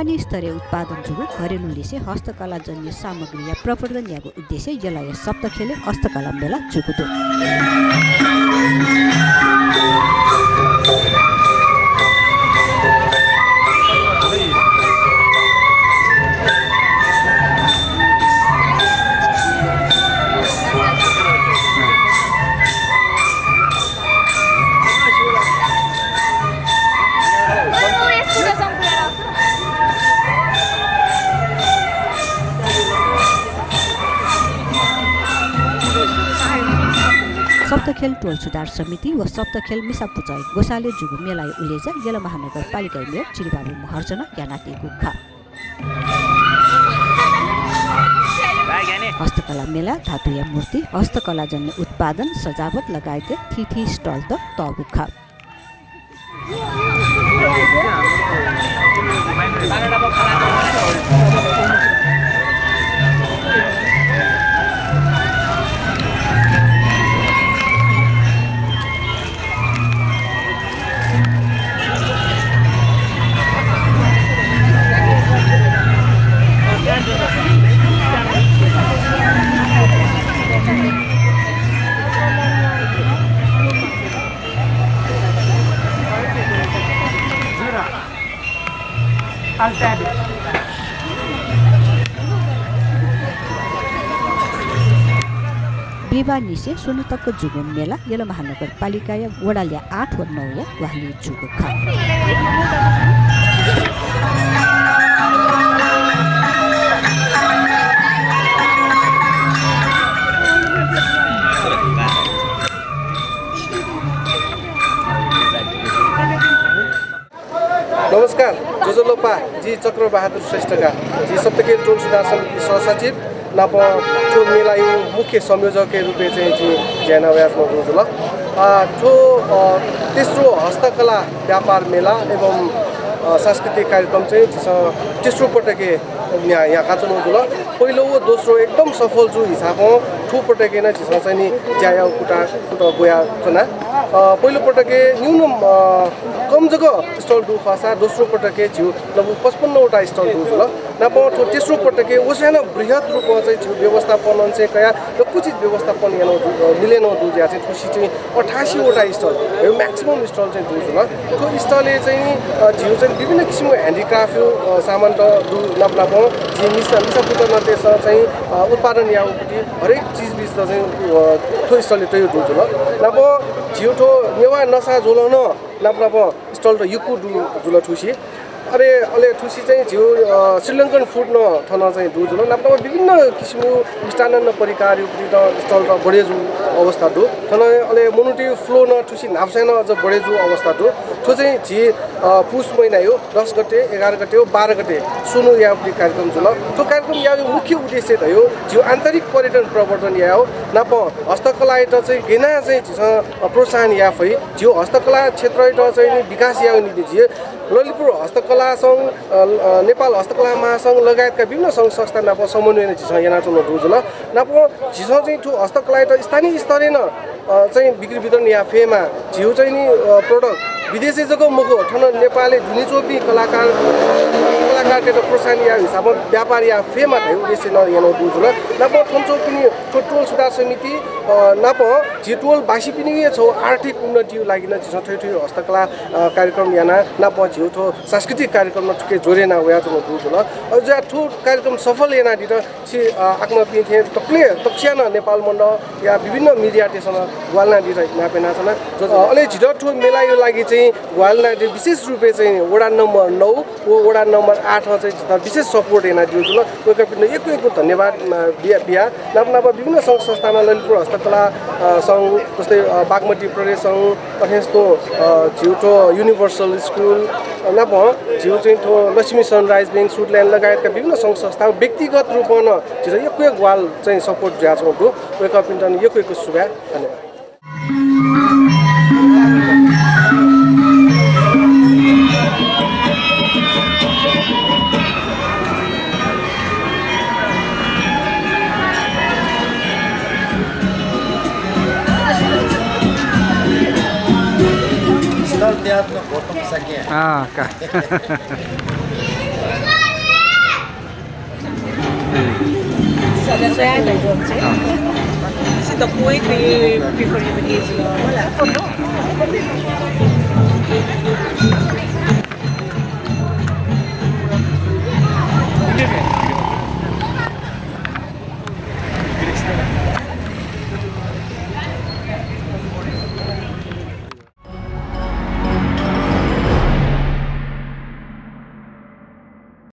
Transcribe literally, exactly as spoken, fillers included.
स्थानीय स्तरय् उत्पादन जूगु घरेलु लिसे हस्तकलाजन्य सामग्रीया प्रवर्धन यायेगु उद्देश्यं यलया सप्तखेलय् हस्तकला मेला जूगु दु। सप्तखेल टोल सुधार समिति व सप्तखेल मिसा पुचःया ग्वसालय् जूगु मेलाया उलेज्या यल महानगरपालिकाया मेयर चिरिबाबु महर्जनं यानादीगु खः। हस्तकला मेला, धातुया मूर्ति, हस्तकलाजन्य उत्पादन, सजावट लगायतया थीथी स्टलत तःगु खः। बिहिबाःनिसें स्वन्हु तक जूगु मेला यल महानगरपालिकाया वडा ल्याः आठ व नौया ग्वाहालिं जूगु खः। नमस्कार, ज्वजलपा, जि चक्रबहादुर श्रेष्ठ का, जि सप्तखेल टोल सुधार समिति सहसचिव नाप थ्व मेलाया मुख्य संयोजकया रूपय् चाहिँ जि ज्या याना वयाच्वनागु जुल। अ, थ्व, अ, तेस्रो हस्तकला व्यापार मेला एवं, अ, सांस्कृतिक कार्यक्रम चाहिँ झीसं तेस्रो पटकय् न्ह्या-, न्ह्याकाच्वनागु जुल। पहिलो व दोस्रो एकदम सफल जू हिसाबं थ्व पटकय् नं झीसं चाहिँ नि ज्या यायेगु कुतः, कुतः ग्वयाच्वना। अ, पहिलो पटकय् न्यूनतम, अ, कम जक stall दु खःसा दोस्रो पटकय् झीगु लगभग पचपन्न वटा stall दु जुल। नाप थ्व तेस्रो पटकय् वस्यां नं बृहत् रूपं चाहिँ झीगु व्यवस्थापन चाहिँ कयाः दक्वसित व्यवस्थापन यानागु दु, अ, मिले यानागु दु जुयाः चाहिँ थुसी चाहिँ अठासी वटा stall, यो maximum stall चाहिँ दु जुल। थ्व stall-य् चाहिँ नि, अ, झीगु चाहिँ विभिन्न किसिमको handicraft-या, अ, सामानत दु नाप नाप झी मिसा, मिसा पुचःतय्सं चाहिँ, अ, उत्पादन याःगुपट्टि हरेक चिजबिजत चाहिँ, अ, थ्व stall-य् तयागु दु जुल। नाप झीगु थ्व नेवाः नसा ज्वलं नं नाप नाप stall-त यक्व दु जुल थुसी। अले, अले थुसी चाहिँ झीगु, अ, श्रीलंकन food नं थन चाहिँ दु जुल। नाप नाप विभिन्न किसिमया मिष्टान्न परिकारया उपिं stall-त बढे जूगु अवस्था दु। थन अले मनूतय् flow नं थुसी न्हापांसां नं अझ बढे जूगु अवस्था दु। थ्व चाहिँ झी, अ, पुस महिनाया दस गते, एघार गते व बाह्र गते स्वन्हु यायेगु कार्यक्रम जुल। थ्व कार्यक्रम यायेगु मुख्य उद्देश्य धयागु झीगु आन्तरिक पर्यटन प्रवर्धन यायेगु नाप हस्तकलायात चाहिँ गय् यानाः चाहिँ झीसं, अ, प्रोत्साहन याये फइ। झीगु हस्तकला क्षेत्रयात चाहिँ नि विकास यायेगु निंतिं झी ललितपुर हस्तकला संघ, अ, अ, नेपाल हस्तकला महासंघ लगायतका विभिन्न संघ संस्था नाप समन्वय यानाः झीसं यानाच्वनागु दु जुल। नाप झीसं चाहिँ थ्व हस्तकलायात स्थानीय स्तरय् नं, अ, चाहिँ बिक्री वितरण याये फयेमा। झीगु चाहिँ नि, अ, product विदेशय् जक मखु, थन नेपालय् दुने च्वंपिं कलाकार, कलाकारतय्त प्रोत्साहन याये हिसाबं व्यापार याये फयेमा धयागु उद्देश्यं नं यानागु दु जुल। नाप थन च्वंपिनि थ्व टोल सुधार समिति, अ, नाप झी टोलवासीपिनि हे छगू आर्थिक उन्नतिया लागि नं झीसं थुकी थुकी हस्तकला, अ, कार्यक्रम यानाः नाप झीगु थ्व सांस्कृतिक कार्यक्रम नं थुकी जोडे याना वयाच्वनागु दु जुल। अझ थ्व कार्यक्रम सफल यानादीत छि, अ, आकमापिं थें दकलय् दक्वस्यां नं नेपाल मण्डलया विभिन्न media-तय्सं नं ग्वाहालि यानादीत इनाप यानाच्वना। अ, अले झीत थ्व मेलाया लागि चाहिँ ग्वाहालि यानादीत विशेष रूपय् चाहिँ वडा नम्बर नौ व वडा नम्बर आठं चाहिँ झीत विशेष support यानादीगु जुल। वय्कःपिन्त यक्व यक्व धन्यवाद, अ, बिया, बिया। नाप नाप विभिन्न संघ संस्थामा ललितपुर हस्तकला, अ, संघ, जस्तै, अ, बागमती प्रदेश संघ, अथेंस थ्व, अ, झीगु थ्व Universal School, अ, नाप झीगु चाहिँ थ्व लक्ष्मी Sunrise Bank, Sudland लगायतका विभिन्न संघ संस्थां व्यक्तिगत रूपं नं झीत यक्व यक्व ग्वाहालि चाहिँ support जुयाच्वंगु दु। वय्कःपिन्त नं यक्व यक्व सुभाय्, धन्यवाद। Stall त्यात न भोतम सके। आ, का। This is the point where people even use love.